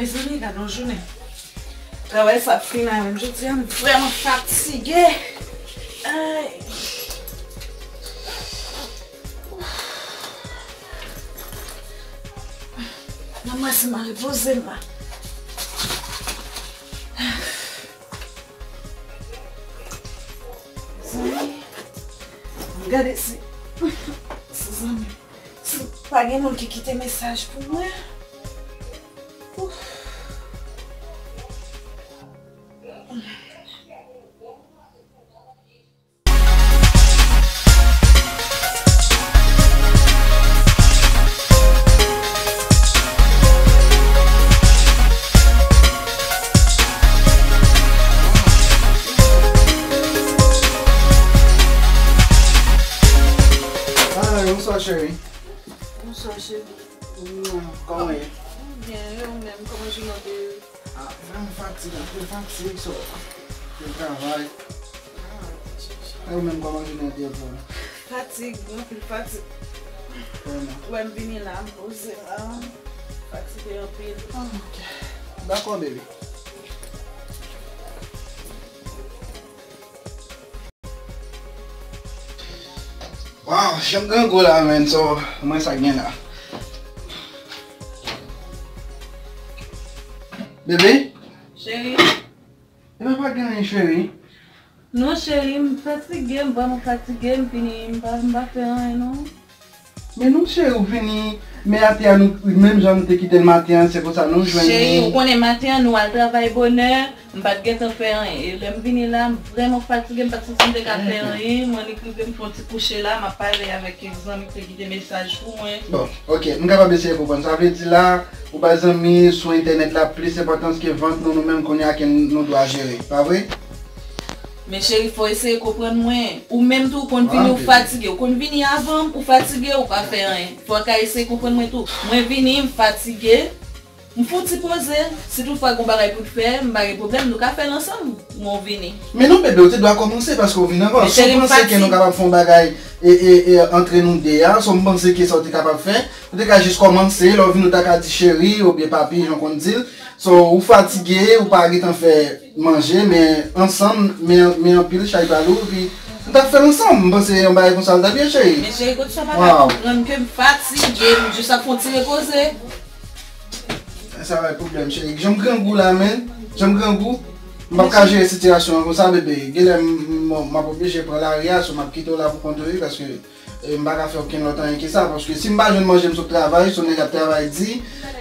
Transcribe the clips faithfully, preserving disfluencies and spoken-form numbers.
Mezanmi, gade yon jounen. Travay sa ap fini menm jodi a, m vrèman fatige. Ay. Nan mwen si m a repoze m la. Zanmi, gade si, si zanmi, si pa gen moun ki kite mesaj pou mwen. Ouf. Ay, bonswa, cheri. Bonswa, cheri. Mm, kòman w ye? Mwen byen, e ou menm, kòman jounen w te ye? Ah, vrèman fatig, anpil fatig, so, anpil travay. Ah, cheri. E ou menm, kòman jounen an te ye pou ou? Fatig, anpil fatig. Vrèman. Ou wè m vini la, m poze la. Fatige anpil. Ah, ok. Dakò, baby. Waw, janm grangou la, menn, so, mwen sa k gen la. Bebe? Cheri. Epa pa gen anyen, cheri. Non, cheri, m fatige, m vrèman fatige, m fini, m pa, m pa fè anyen, non. Men non, cheri, ou vini, men atè a nou, menm jan nou te kite l maten an, se konsa nou jwenn li. Cheri, ou konnen maten an, nou al travay bonè, m pa t gentan fè anyen. E lè m vini la, m vrèman fatige, m pa t santi m te ka fè anyen. M annik rive, m fè yon ti kouche la, m ap pale avèk kèk zanmi ki te kite mesaj pou mwen. Bon, ok, m kapab eseye konprann. Sa vle di la, ou bay zanmi sou entènèt la plis enpòtans ke vant nou, nou menm kounye a ke nou dwe jere, pa vre? Men cheri, fò w eseye konprann mwen. Ou menm tou, ou konn vini, ou fatige. Ou konn vini avan m, ou fatige, ou pa fè anyen. Fò w ka eseye konprann mwen tou. Mwen vini, m fatige. M fouti poze. Si toutfwa gen yon bagay pou n fè, m pa gen pwoblèm, nou ka fè l ansanm. Mwen vini. Men non, bebe, ou te dwe kòmanse paske ou vin avan. Si w panse ke nou kapab fè yon bagay e, e, e, antre nou de a, so m panse ke sa w te kapab fè, ou te ka jis kòmanse, lè w vini, ou ta ka di cheri oubyen papi, jan w konn di l. So, ou fatige, ou pa gentan fè manje, men ansanm, men, men anpil, chay pa lou, epi nou t ap fè l ansanm. M panse yon bagay konsa l t ap ye, cheri. Men cheri, kot sa papa konprann ke m fatige, m jis ap fè yon ti repoze. Sa pa pwoblèm, cheri. Jan m grangou la, men, jan m grangou, m p ap ka jere sitiyasyon an konsa, bebe. Genlè m, m, m ap oblije pran lari a, so m ap kite w la pou kont ou, wi, paske E, m pa ka fè okenn lòt anyen ke sa, paske si m pa jwenn manje, m sot travay, so nèg ap travay di,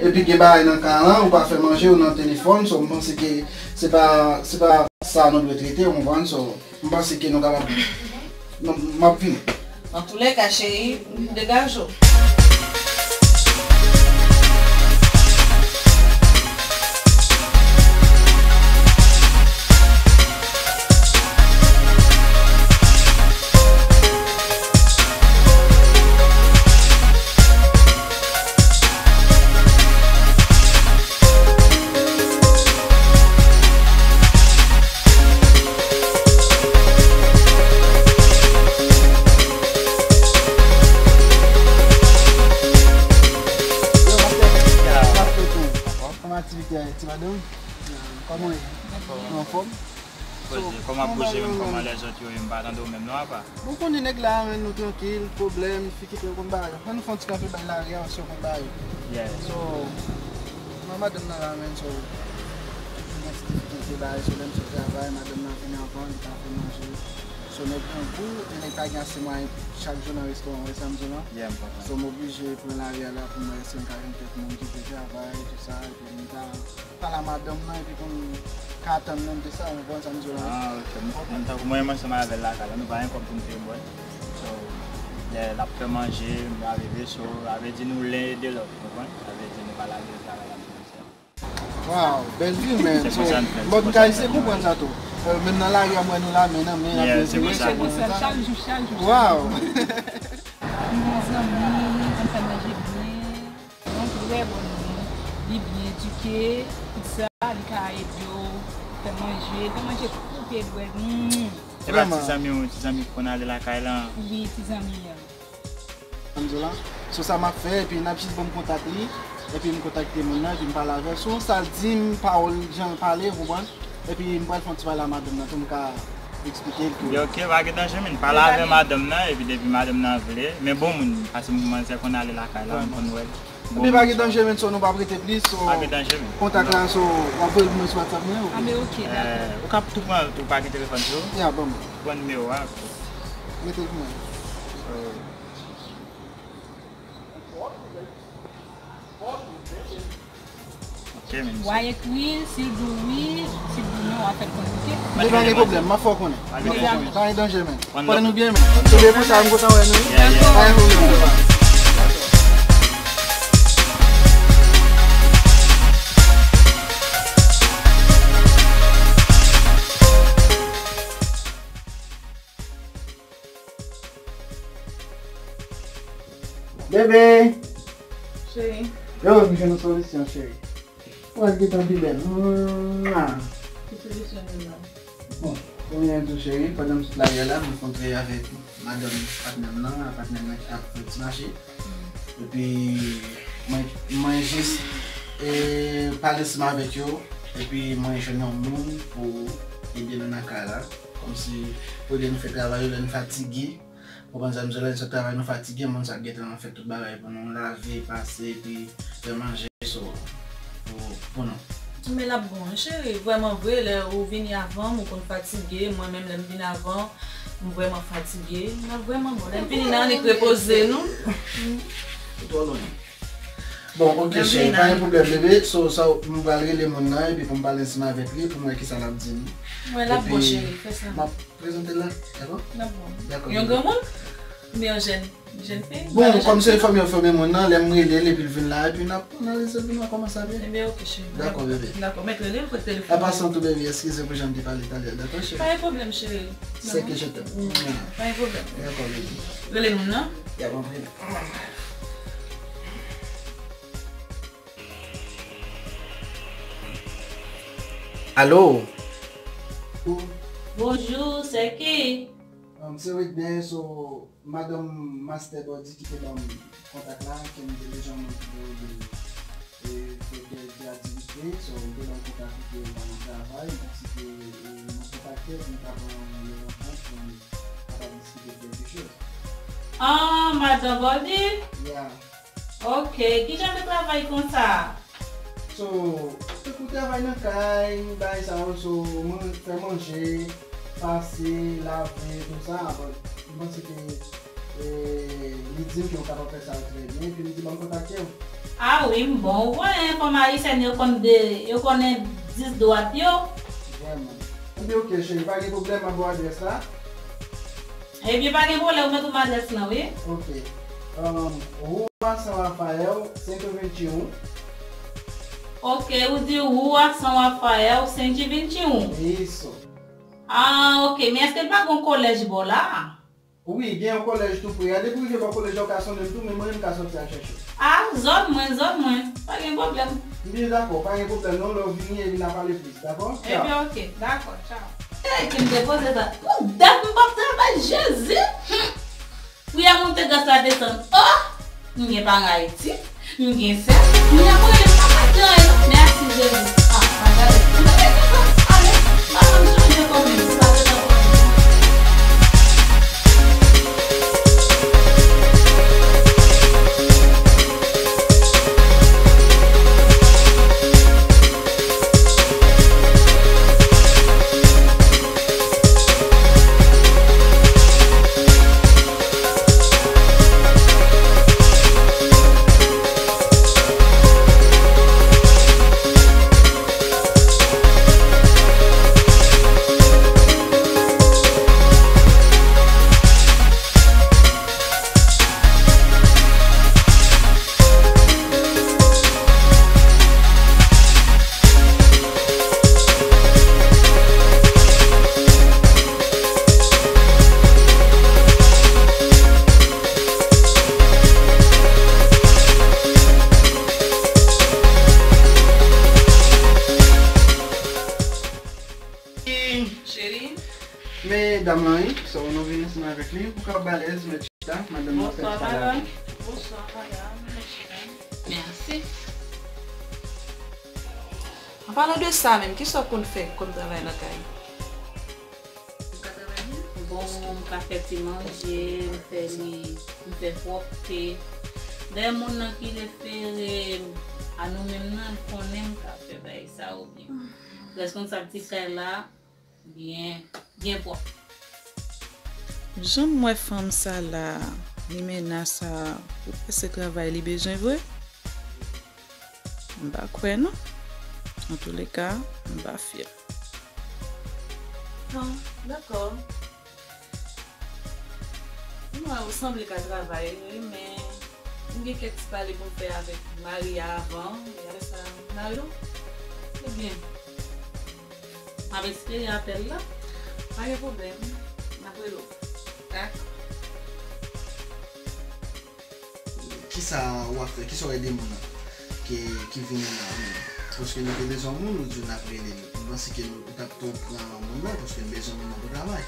epi gen bagay nan kay lan, ou pa fè manje, ou nan telefòn, so m panse ke se pa, se pa sa nou dwe trete, ou konprann, so m panse ke nou kapab, non, m ap vini. Antoulèka, cheri, degaje w. Kòman aktivite a ye, ti madanm? Kòman w ye? Anfòm? Anfòm? Poze, kòman ap bouje menm, kòman lèzòt yo ye, m pa tande w menm non apa. Bon, konnen nèg la, men nou trankil, pwoblèm, difikilte, ou konn bagay yo. Ann nou fè yon ti kanpe bay lari a, paske ou konn bagay yo. Yeah. So, mwen madanm nan la, men, so, gen ti difikilte bagay, so, lè m sot travay, madanm nan vini anvan, li ka fè manje. So, nèg grangou, e nèg pa gen ase mwayen chak jou nan restoran, ou wè sa m di w lan? Yeah, m konprann. So, m oblije pran lari a la pou m wè si m ka jwenn kèk moun ki vle travay, tou sa, epi m ta pale a madanm nan epi pou m ka atann menm de sa, ou konprann sa m di w la? Ah, ok. M konprann. Tankou mwen menm ansanm avè l lakay la, nou pa gen kòb pou n peye bwè. So, lè l ap fè manje, m lave veso, sa vle di nou len ede lòt, ou konprann? Sa vle di nou pa lage travay la menm. Wow, bèl vi, men. Se konsa n fè l. Bon, m ka eseye konprann sa tou. Euh, menm nan lari a, m wè nou la, men nan men, yeah, se konsa. Se konsa, chak jou, chak jou. Wow. M gen zanmi, li konn fè manje byen. Yon trè bòn moun. Li byen edike, tout sa, li ka ede w fè manje, fè manje pou pye dwèt. Mm. Se pa ti zanmi w, ti zanmi ki konn ale lakay lan? Wi, ti zanmi an. Lorenzo la. So sa m ap fè, epi n ap jis ban m kontak li, epi m kontakte moun nan, epi m pale avè l. Si w sa l di m pawòl, jan l pale, ou konprann? Epi m pral fè yon ti pale a madanm nan tou, m ka eksplike l tou. Yo, ok, pa gen danje, men. Pale avè madanm nan, epi depi madanm nan vle. Men bon moun, paske m manzè konn ale lakay la, m konn wè l. Bon moun. Epi pa gen danje, men, so nou p ap rete plis, so. Pa gen danje, men. Kontak la, so, w ap voye l pou mwen sou WhatsApp mwen, ok? Ah, men ok, dakò. Eh, ou ka tou pran, tou pa gen telefòn tou? Ya, ban m. Pran nimewo a. Mete l pou mwen. So, Ok, men. W a ekri l, si l di w wi, si l di w non, w a fè l konnen, ok? Men pa gen pwoblèm, m ap fè w konnen. Pa gen danje, men. Konnen nou byen, men. Kenbe pou sa, m kontan wè nou. Yeah, yeah. Pa gen pwoblèm. Bebe! Cheri. Yo, m jwenn yon solisyon, cheri. Ou wè l gentan pi bèl. Mwa! Ki solisyon nou la? Bon, premye tou, cheri, pandan m sot lari a la, m rankontre avèk madanm patnè m nan, patnè m nan ki t ap fè ti mache. Epi, mwen, mwen jis, e, pale ansanm avèk yo, epi mwen jwenn yon moun pou ede nou nan kay la. Kòmsi, pou ede nou fè travay yo lè n fatige. Ou konprann sa m di w la, lè n sot travay nou fatige, moun sa ap gentan fè tout bagay pou nou, lave, pase, epi fè manje, so, pou, pou nou. Men l ap bon, wi, cheri, vrèman vre, lè ou vini avan m, ou konn fatige, mwen menm, lè m vin avan, m vrèman fatige, n ap vrèman bon. Lè n vini nan annik repoze nou. Ou twò lwen. Bon, ok, cheri, pa gen pwoblèm, bebe. So, sa, m pral rele moun nan, epi pou m pale ansanm avèk li, pou m wè kisa l ap di m. Mwen, l ap bon, cheri, fè sa. M ap prezante l la, dakò? L ap bon. Dakò, bebe. Yon granmoun? Oubyen yon jèn, jèn fi? Bon, kòm se fanmi an, fanmi moun nan, lè m rele l, epi l vin la, epi n ap analize l, pou n wè kòman sa vin. Ebyen, ok, cheri. Dakò, bebe. Dakò, mèt rele l, kote telefòn. An pasan tou, bebe, eskize pou jan m te pale talè a, dakò, cheri? Pa gen pwoblèm, cheri. Sè ke je t'aime. Pa gen pwoblèm. Dakò, bebe. Rele moun nan. Ya, bon, bebe. Alo? Bonjou, se ki? Um, se Whitney, so, madanm Master Body ki te ban m kontak la, ke m te bezwen moun ki te ede m, e, fè kèk aktivite, so, m te ban m kontak li ke l pa nan travay, m panse ke, e, mwen kontakte l pou m ka pran yon rankont pou m kapab diskite kèlke choz. Ah, madanm Body? Yeah. Ok, kijan de travay konsa? So, tankou travay nan kay, bagay sa yo, so, man-, fè manje, pase, lave, tout sa, but, m panse ke, e, li di m ke w kapab fè sa yo trè byen, epi li di ban m kontakte w. Ah wi, m bon, ou konnen fanm ayisyèn yo konn de, yo konnen dis dwat yo. Vrèman. Ebyen, ok, cheri, pa gen pwoblèm, m ap ba w adrès la. Ebyen, pa gen pwoblèm, ou mèt ou adrès lan, wi. Ok. Um, Rua San Rafael, cento e vinte e um. Ok, ou di Rua San Rafael, cento e vinte e um. Isso. Ah, ok. Men èske l pa gen yon kolèj bò la? Wi, gen yon kolèj tou pre a. Depi w rive bò kolèj la, ou ka sonde m tou, men mwen menm m ka sòti al chèche w. Ah, zòn mwen, zòn mwen. Pa gen pwoblèm. Byen, dakò, pa gen pwoblèm non, lè w vini, epi n a pale plis, dakò? Ebyen, ok, dakò, tchaw. Ey, ki m te poze sa. Yon dat m p ap travay, Jezi! Hum! Priyè monte, gras la desann. Oh! M gen paran Ayiti, m gen sè, m gen mwayen, m pa pèdi anyen non. Mèsi, Jezi. Ah, pa gade. M te gen sòs, ale, pa janm chanje kò menm, m pa gentan konnen. Cheri. Men dam lan, wi, so nou vin ansanm avèk li, ou ka balèz, men Madanm nan fè travay. Bonswa, madanm. Bonswa, madanm. Mèsi. An palan de sa menm, kisa w konn fè kòm travay nan kay? Bon, m ka fè ti manje, m fè li, m fè pwòpte. Dayè, moun nan ki refere m a nou menm nan, l konnen m ka fè bagay sa yo byen. Responsab ti kay la, byen, byen pwòp. Jan m wè fanm sa la, limena sa, pou fè se travay li bezwen vre? M pa kwè non. Antouleka, m pa fyè. Bon, dakò. Mwen, ou sanble ka travay, wi, men m gen kèk ti pale pou m fè avèk Maria avan. E apre sa, Mario? Ebyen, m ap espere apèl la. Pa gen pwoblèm. M ap rele w. Dakò. Kisa w ap fè? Kisa w ede moun nan ki, ki vini la menm? Paske nou te bezwen moun, ou di w n ap rele l. M panse ke nou, ou t ap tou pran moun nan, paske nou bezwen moun nan pou travay.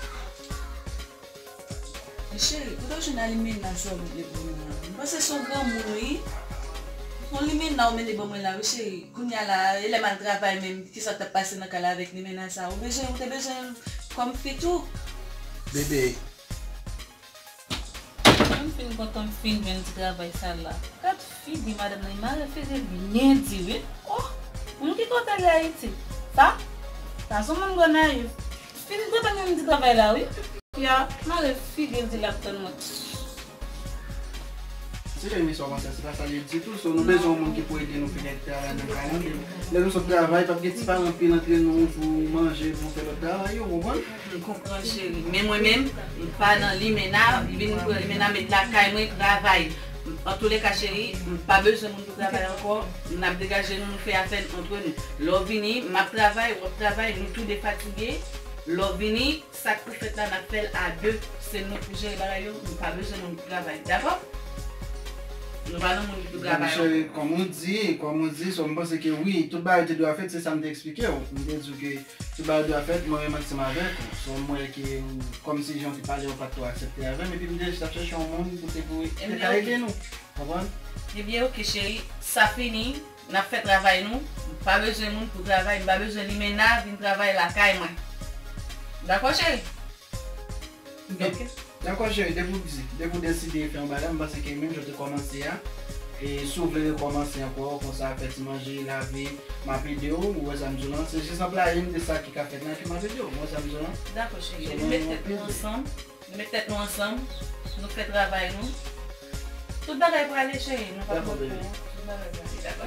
Men cheri, kote w jwenn limena sa w mete ban mwen an? M panse se yon granmoun, wi. Se yon limena w mete ban mwen la, wi, cheri. Kounye a la, e lè m al travay menm, kisa k t ap pase nan kay la avèk limena sa? Ou bezwen, ou te bezwen l kòm fi tou. Bebe, Mwen m fin kontan m fin jwenn ti travay sa la. Gad figi madanm nan, li mare figi l byen di wi. Oh, moun ki kote li Ayiti? Sa? Sa se yon moun Gonayiv. Fin kontan m jwenn ti travay la wi. Ya, mare figi l di l ap tann mwen. Se lè mesye w panse se pa sa li ye ditou. So, nou bezwen yon moun ki pou ede nou fè travay nan kay la. Lè nou sot travay, p ap gen ti pale anpil antre nou pou manje, pou fè lòt travay yo, w konprann? M konprann, cheri. Men mwen menm, m pa nan limena, vin pran limena, met lakay mwen, travay. Antouleka, cheri, m pa bezwen moun pou travay ankò. N ap degaje nou, nou fè afè n antre nou. Lè w vini, m ap travay, w ap travay, nou tou de fatige. Lè w vini, sa k pou fèt la, n ap fè l a de. Se nou pou jere bagay yo, nou pa bezwen moun pou travay. Dakò? Nou pa nan moun ki pou travay ankò. Cheri, kòm ou di, kòm ou di, so, m panse ke wi, tout bagay te dwe fèt, se sa m te eksplike w. M te di w ke tout bagay dwe fèt, mwen menm ansanm avèk ou. So, m wè ke, kòmsi jan w te pale, w pa t twò aksepte avè m, epi m te jis ap chèche yon moun pou te, pou te ka ede nou. Konprann? Ebyen, oke, cheri, sa fini. N ap fè travay nou. M pa bezwen moun pou travay. M pa bezwen limena vin travay lakay mwen. Dakò, cheri? Ok. Dakò, cheri, depi w di, depi w deside fè yon bagay, m panse ke menm jan w te kòmanse a, e si w vle rekòmanse ankò, konsa, fè ti manje, lave, m ap ede w, ou wè sa m di w lan, se jis anplaye m de sa ki ka fèt la, epi m ap ede w, ou wè sa m di w lan? Dakò, cheri, nou met tèt nou ansanm. Nou met tèt nou ansanm, nou fè travay nou. Tout bagay prale, cheri, nou pa pran kou. Tout bagay prale.